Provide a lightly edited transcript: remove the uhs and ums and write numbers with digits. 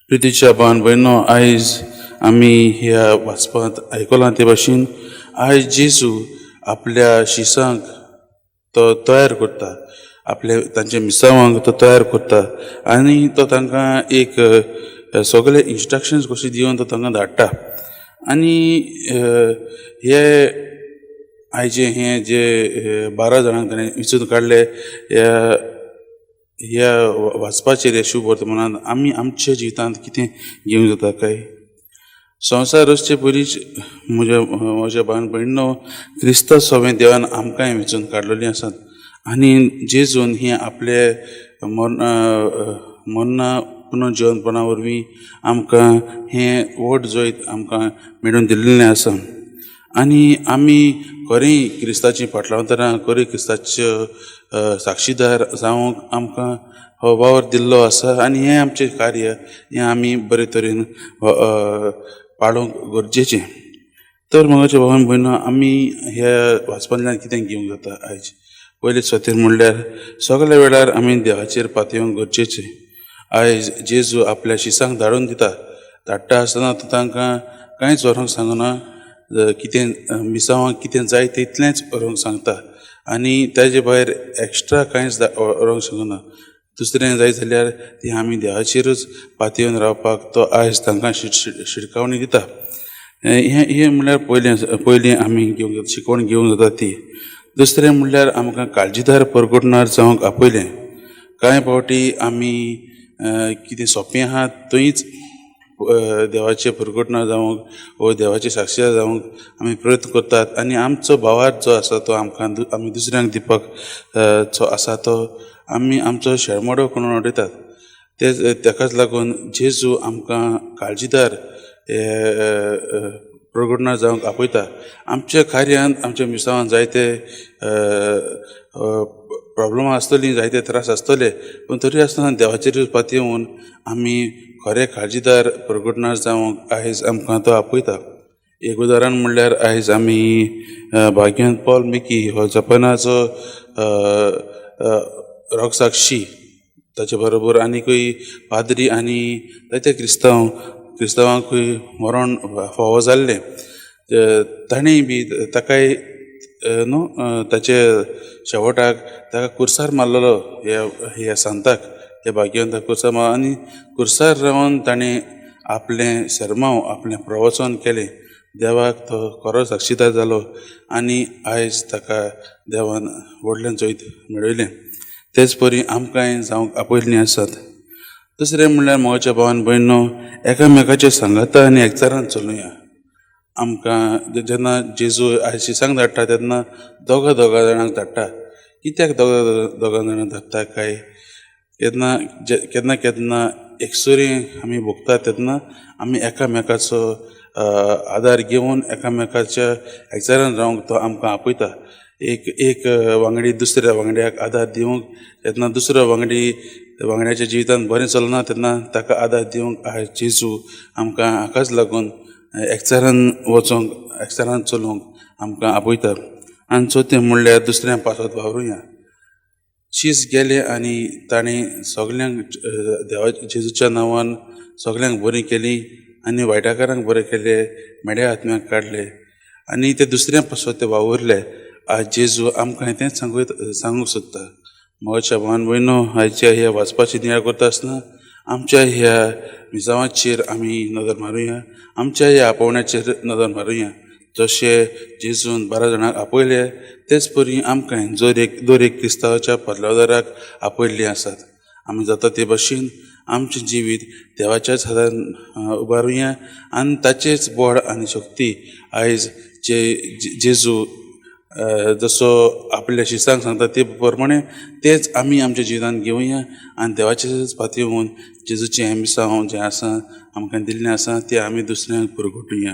प्रितीच्या भावान भयणो, आयज आमी ह्या वाचपांत आयकलां ते भाशेन आयज जेजू आपल्या शिसांक तो तयार करता, आपल्या तांच्या मिसावांक तो तयार करता आनी तो तांकां एक सगळे इन्स्ट्रक्शन्स कशे दिवन तो तांकां धाडटा. आनी हे आयचे हे जे 12 जाणांक ताणें विचून काडले ह्या ह्या वाचपाचेर ह्या शुभ वर्तमानांत आमी आमच्या जिवितांत कितें घेवंक जाता काय? संवसार रचचे पयलींच म्हज्या म्हज्या भावान भयणो, क्रिस्तांव सगळें देवान आमकांय वेंचून काडलेलीं आसात आनी जेजून हें आपले मरना पुनर्जिवनपणा वरवीं आमकां हें व्हड जैत आमकां मेळोवन दिल्लें आसा. आनी आमी खरें क्रिस्ताचीं फाटलावतरां, खरें क्रिस्ताच्यो साक्षीदार जावंक आमकां हो वावर दिल्लो आसा आनी हें आमचें कार्य हें आमी बरे तरेन पाळोवंक गरजेचें. तर म्हज्या भावान भयणो, आमी ह्या वाचपांतल्यान कितें घेवंक जाता आयज? पयले सुवातेर म्हणल्यार सगल्या वेळार आमी देवाचेर पातयेवंक गरजेचें. आयज जेजू आपल्या शिसांक धाडून दिता, धाडटा आसतना तो तांकां कांयच व्हरूंक सांगना, कितें मिसावांक कितें जाय तितलेंच व्हरूंक सांगता आनी ताजे भायर एक्स्ट्रा कांयच व्हरूंक सांगना. दुसरें जाय जाल्यार ती आमी देवाचेरूच पातयेवन रावपाक तो आयज तांकां शिटकावणी दिता. हें हें म्हणल्यार पयलें पयलीं आमी घेवंक शिकवण घेवंक जाता ती. दुसरें म्हणल्यार आमकां काळजीदार परगटणार जावंक आपयलें. कांय फावटी आमी कितें सोंपें आहा थंयच देवाचें परगटणार जावंक वो देवाचें साक्षीदार जावंक आमी प्रयत्न करतात आनी आमचो भावार्थ जो आसा तो आमकां आमी दुसऱ्यांक दिवपाक जो आसा तो आमी आमचो शेळमोडो करून उडयतात. ते ताकाच लागून जेजू आमकां काळजीदार प्रगटणार जावंक आपयता. आमच्या कार्यांत आमच्या मिसावान जायते प्रोब्लमां आसतलीं, जायते त्रास आसतले, पूण तरी आसतना देवाचेर पातयेवन आमी खरे काळजीदार प्रगटणार जावंक आयज आमकां तो आपयता. एक उदाहरण म्हणल्यार आयज आमी भाग्यवंत पॉल मिकी हो जपानाचो रोगसाक्षी, ताचे बरोबर आनीकूय पाद्री आनी जायते क्रिस्तांव क्रिस्तांवांकूय मरण फावो जाल्लें. ताणें बी ताकाय न्हू ताचे शेवटाक ताका कुर्सार मारलेलो ह्या ह्या सांताक, ह्या भाग्यवंताक कुर्सार मारलो आनी कुर्सार रावन ताणें आपलें सरमांव आपलें प्रवचन केलें. देवाक तो खरो साक्षीदार जालो आनी आयज ताका देवान व्हडलें जैत मेळयलें. तेच परी आमकांय जावंक आपयल्लीं आसात. दुसरें म्हणल्यार म्हज्या भावान भयणो, एकामेकाचे सांगाता आनी एकचारान चलुया. आमकां जेन्ना जेजू आयज शिसांक धाडटा तेन्ना दोगां दोगां जाणांक धाडटा. कित्याक दोगां दोगां जाणांक धाडटा काय? केन्ना केन्ना केन्ना एकसुरी आमी भोगता तेन्ना आमी एकामेकाचो आदार घेवन एकामेकाच्या एकचारान रावंक तो आमकां आपयता. एक एक वांगडी दुसऱ्या वांगड्याक आदार दिवंक तेन्ना दुसरो वांगडी वांगड्याच्या जिवितांत बरें चलना तेन्ना ताका आदार दिवंक आयज जेजू आमकां हाकाच लागून एकचारान वचोंक, एकचारान चलोवंक आमकां आपयता. आनी चवथें म्हणल्यार दुसऱ्या पासत वावरुया. शीस गेले आनी ताणें सगल्यांक देवा जेजूच्या नांवान सगल्यांक बरी केली आनी वायटाकारांक बरें केले, मेड्या आत्म्याक काडले आनी ते दुसऱ्या पासत ते वावुरले. आयज जेजू आमकां तेंच सांगूंक सोदता. म्हज्या भावान भयणो, आयच्या ह्या वाचपाची नियाळ करता आसतना आमच्या ह्या मिसांवाचेर आमी नदर मारुया, आमच्या ह्या आपोवण्याचेर नदर मारुया. जशें जेजून 12 जाणांक आपयले तेच परी आमकां दर एक क्रिस्तांवाच्या पदलादाराक आपयल्लीं आसात. आमी जाता ते भाशेन आमचें जिवीत देवाच्याच हातान उबारुया आनी ताचेच बळ आनी शक्ती आयज जे जेजू जसो आपल्या शिसांक सांगता ते प्रमाणे तेच आमी आमच्या जिवितांत घेवया आनी देवाचेच पातयेवन जेजूचें हें मिसांव जें आसा आमकां दिल्लें आसा तें आमी दुसऱ्यांक पुरगुटुया.